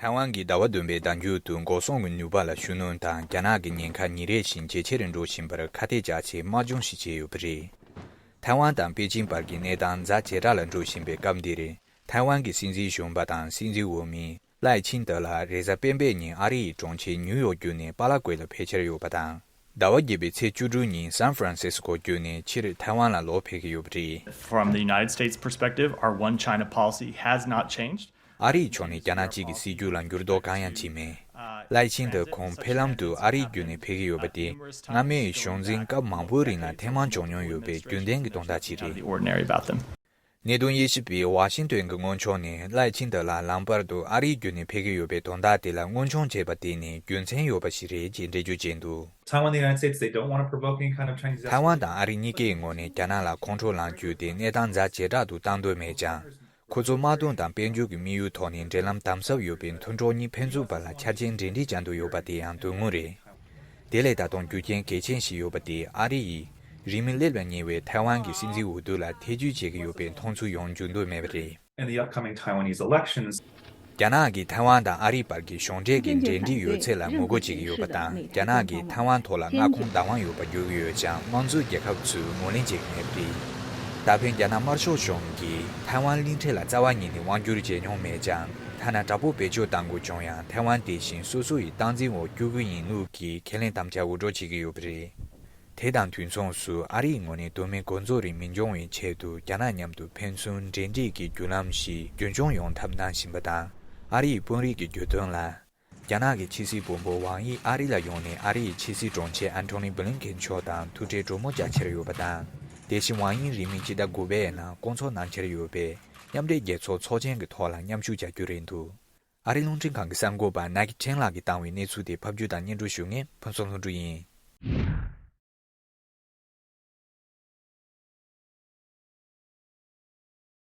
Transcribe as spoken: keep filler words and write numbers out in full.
ཐའེ་ཝན་གྱིས་ཟླ་བ་བདུན་པའི་ཟླ་མཇུག་ཏུ་འགོག་སྲུང་གི་ནུས་པ་ལ་ཤུགས་སྣོན་དང་རྒྱ་ནག་གི་ཉེན་ཁ་ཉིན་རེ་བཞིན་ཇེ་ཆེ་རུ་འགྲོ་བཞིན་པར་ཁ་གཏད་བཅག་ཆེད་དམག་སྦྱོང་ཞིག་བྱས་ཡོད་པ་རེད། ཐའེ་ཝན་དང་པེ་ཅིང་བར་གྱི་གནས་སྟངས་ཛ་ཇེ་དྲག་ལ་འགྲོ་བཞིན་པའི་སྐབས་འདིར། ཐའེ་ཝན་གྱི་སྲིད་འཛིན་གཞོན་པ་དང་སྲིད་འཛིན་འོས་མི་ལའེ་ཆིང་ཏེ་ལགས་རེས་གཟའ་སྤེན་པའི་ཉིན་ཨ་རི་ཡི་གྲོང་ཁྱེར་ཉིའུ་ཡོག་བརྒྱུད་ནས་པཱ་ལ་ཀུའེ་ལ་ཕེབས་འཆར་ཡོད་པ་དང་། ཟླ་བ་བརྒྱད་པའི་ཚེས་བཅུ་དྲུག་ཉིན་སན་ཧྥ་རན་སིས་ཀོ་བརྒྱུད་ནས་ཕྱིར་ཐའེ་ཝན་ལ་ལོག་ཕེབས་ཀྱི་ཡོད་པ་རེད། From the United States' perspective, our One China policy has not changed. ཨ་རིའི་ཕྱོགས་ནས་རྒྱ་ནག་གཅིག་གི་སྲིད་ཇུས་ལ་འགྱུར་ལྡོག་གང་ཡང་བྱས་མེད། ལའེ་ཆིང་ཏེ་ཁོང་ཕེབས་ལམ་དུ་ཨ་རིའི་བརྒྱུད་ནས་ཕེབས་ཀྱི་ཡོད་པ་དེ་སྔ་མའི་གཞུང་འཛིན་སྐབས་མང་པོའི་རིང་ལ་ཐེངས་མང་བྱུང་མྱོང་ཡོད་པའི་རྒྱུན་ལྡན་གྱི་དོན་དག་ཅིག་རེད། The ordinary about them. གནད་དོན་དབྱེ་ཞིབ་པས་ཝ་ཤིང་ཏོན་གྱི་སྔོན་ཕྱོགས་ནས་ལའེ་ཆིང་ཏེ་ལགས་ལམ་བར་དུ་ཨ་རིའི་བརྒྱུད་ནས་ཕེབས་ཀྱི་ཡོད་པའི་དོན་དག་དེ་ལ་མངོན་ཆུང་བྱས་པ་དེ་ནི་རྒྱུ་མཚན་ཡོད་པ་ཞིག་རེད་ཅེས་འགྲེལ་བརྗོད་བྱས་འདུག Taiwan, the United States, they don't want to provoke any kind of Chinese. ཐའེ་ཝན་དང་ཨ་རི་གཉིས་ཀའི་ངོས་ནས་རྒྱ་ནག་ལ་ཁོང་ཁྲོ་ལངས་རྒྱུ་དེ་གནས་སྟངས་ཛ་ཇེ་དྲག་ཏུ་བཏང་འདོད་མེད་ཀྱང་། ཁོ་ཚོ་དམག་དོན་དང་དཔལ་འབྱོར་གྱི་དམིགས་ཡུལ་ཐོག་ནས་འབྲེལ་ལམ་དམ་ཟབ་ཡོད་པའི་མཐུན་གྲོགས་གཉིས་ཕན་ཚུན་བར་ལ་འཆར་ཅན་འབྲེལ་འདྲིས་བྱ་འདོད་ཡོད་པ་དེ་ཡང་དོན་དངོས་རེད། དེ་ལས་ད་དུང་རྒྱུ་རྐྱེན་གལ་ཆེན་ཞིག་ཡོད་པ་དེ་ཨ་རི་ཡིས་རིང་མིན་སླེབས་ལ་ཉེ་བའི་ཐའེ་ཝན་གྱི་སྲིད་འཛིན་འོས་བསྡུ་ལ་ཐེ་ཇུས་བྱེད་ཀྱི་ཡོད་པའི་མཐོང་ཚུལ་ཡོང་རྒྱུ་འདོད་མེད་པ་རེད། In the upcoming Taiwanese elections, རྒྱ་ནག་གིས་ཐའེ་ཝན་དང་ཨ་རིའི་བར་གྱི་གཞུང་འབྲེལ་གྱི་འབྲེལ་འདྲིས་ཡོད་ཚད་ལ་ངོ་རྒོལ་བྱེད་ཀྱི་ཡོད་པ་དང་། རྒྱ་ནག་གིས་ཐའེ་ཝན་ཐོག་ལ་མངའ་ཁོངས་བདག་དབང་ཡོད་པར་བསྒྱུར་གྱི་ཡོད་ཀྱང་། དམངས་གཙོའི་རྒྱལ་ཁབ་ཚོས་ངོས་ལེན་བྱེད་ཀྱི་མེད་པ་རེད། ད་ཕན་རྒྱ་ནག་དམར་ཤོག་གཞུང་གིས་ཐའེ་ཝན་གླིང་ཕྲན་ལ་རྩ་བ་ཉིད་ནས་དབང་བསྒྱུར་བྱས་མྱོང་མེད་ཀྱང་། ཐ་ན་དྲག་པོ་བེད་སྤྱོད་གཏང་དགོས་བྱུང་ཡང་། ཐའེ་ཝན་དེ་བཞིན་སོ་སོ་ཡི་སྟངས་འཛིན་འོག་བསྐྱོད་ཀྱི་ཡིན་ལུགས་ཀྱི་ཁས་ལེན་དམ་བཅའ་འུར་སྒྲོག་བྱེད་ཀྱི་ཡོད་པ་རེད། དེ་དང་དུས་མཚུངས་སུ་ཨ་རིའི་ངོས་ནས་དོན་མེད་འགོ་འཛུགས་རིགས་མི་འབྱུང་བའི་ཆེད་དུ་རྒྱ་ནག་མཉམ་དུ་ཕན་ཚུན་འབྲེལ་འདྲིས་ཀྱི་བརྒྱུད་ལམ་ཞིག་རྒྱུན་འཁྱོངས་ཡོང་ཐབས་གནང་བཞིན་པ་དང་། ཨ་རི་ཡི་དཔོན་རིགས་ཀྱི་བརྗོད་དོན་ལ། རྒྱ་ནག་གི་ཕྱི་སྲིད་བུ་མོ་ཝང་ཡི་ཨ་རི་ལ་ཡོང་ནས་ཨ་རི་ཡི་ཕྱི་སྲིད་དྲུང་ཆེ་ཨན་ཐོ་ནི་བྷི་ལིན་ཀེན་མཆོག་དང་ཐུག་འཕྲད་གྲོས་མོལ་བྱ་འཆར་ཡོད་པ་དང་། དེ་བཞིན་ཝང་ཡི་རིང་མིན་སྤྱི་ཟླ་དགུ་པའི་ནང་བསྐོང་ཚོགས་གནང་འཆར་ཡོད་པའི་མཉམ་འབྲེལ་རྒྱལ་ཚོགས་ཚོགས་ཆེན་གྱི་ཐོག་ལ་མཉམ་ཞུགས་བྱ་རྒྱུ་རེད་འདུག་ཨ་རིའི་རླུང་འཕྲིན་ཁང་གི་གསར་འགོད་པ་ནཱ་ཀི་ཁྲེན་ལགས་ཀྱིས་བཏང་བའི་གནས་ཚུལ་དེ་ཕབ་སྒྱུར་དང་སྙན་སྒྲོན་ཞུ་མཁན་ཕུན་ཚོགས་ལྷུན་གྲུབ་ཡིན།